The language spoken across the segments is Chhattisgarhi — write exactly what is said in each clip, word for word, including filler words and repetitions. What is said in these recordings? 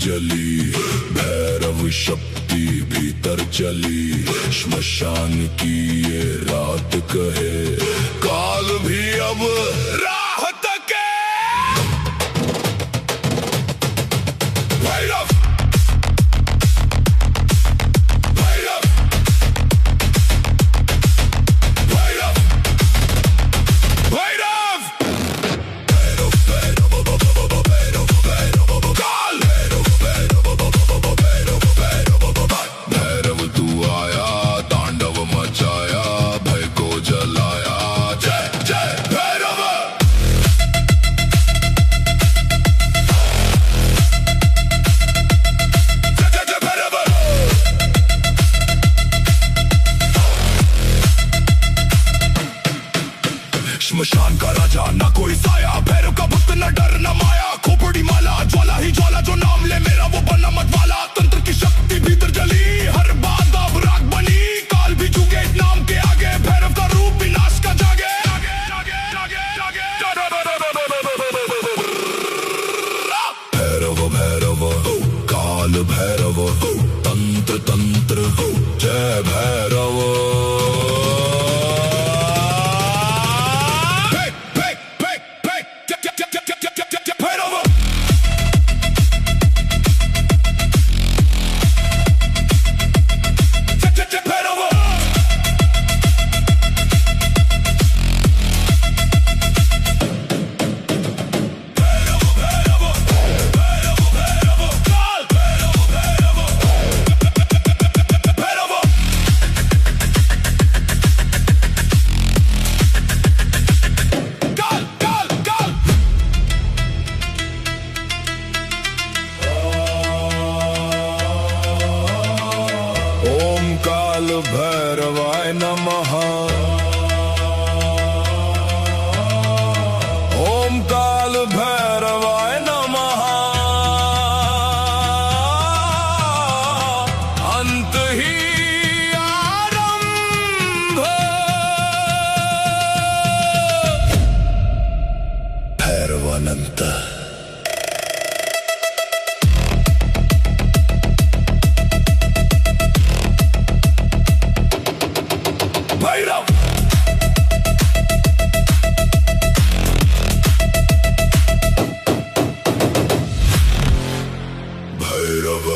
चली, भैरव शक्ति भीतर चली, श्मशान की ये रात कहे, काल भी अब राह तके। भैरव, भैरव, भैरव, भैरव। भैरव तू आया, तांडव मचाया, भय को जलाया। जय जय भैरव। जय जय जय भैरव। श्मशान का राजा, ना कोई साया, भैरव का भक्त, ना डर, ना माया। खोपड़ी माला, ज्वाला ही ज्वाला, जो नाम ले मेरा, वो बना मत वाला। तंत्र की शक्ति भीतर जली, हर बात अब राख बनी। काल भी झुके इस नाम के आगे, भैरव का रूप विनाश का जागे। भैरव भैरव, काल भैरव, तंत्र तंत्र, जय भैरव। भैरव। ओम काल भैरवाय नमः। ओम काल भैरवाय नमः। अंत ही आरंभ। भैरवानंत। भैरव। भैरव।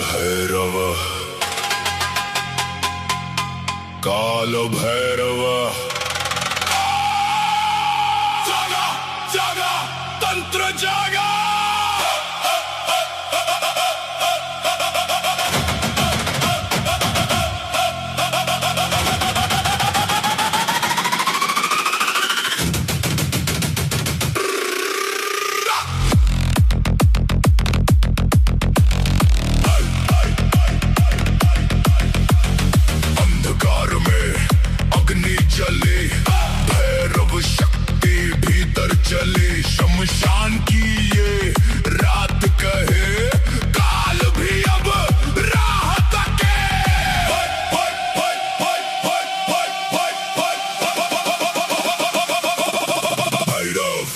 भैरव। काल भैरव। जागा, जागा, तंत्र जागा। अंधकार में अग्नि जले, भैरव शक्ति भीतर चले। शमशान की ये रात कहे, काल भी अब राह तके। भैरव।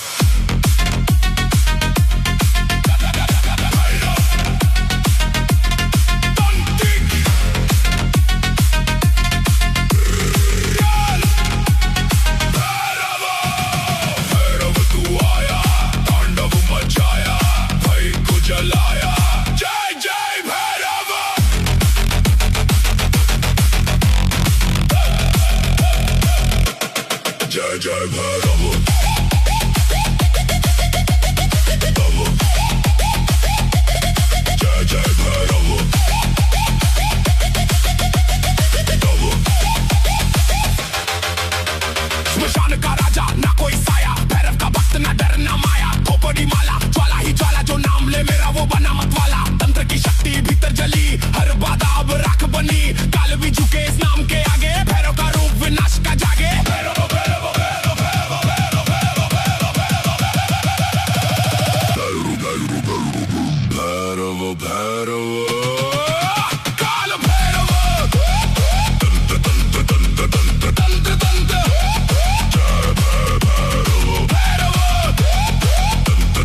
भैरव तू आया, तांडव मचाया, भय को जलाया। जय जय भैरव। जय जय भैरव। जय जय भैरव। स्मशान का राजा, ना कोई साया, भैरव का भक्त, ना डर, ना माया। खोपड़ी माला, ज्वाला ही ज्वाला, जो नाम ले मेरा, वो बना मत वाला। तंत्र की शक्ति भीतर जली, हर बाधा अब राख बनी। काल भी झुके इस नाम के आगे, भैरव का रूप विनाश का जागे। भैरव, भैरव, भैरव। भैरव, भैरव। काल भैरव। तंत्र, तंत्र, तंत्र, तंत्र, तंत्र, तंत्र। जय भै-, भैरव। भैरव। तंत्र,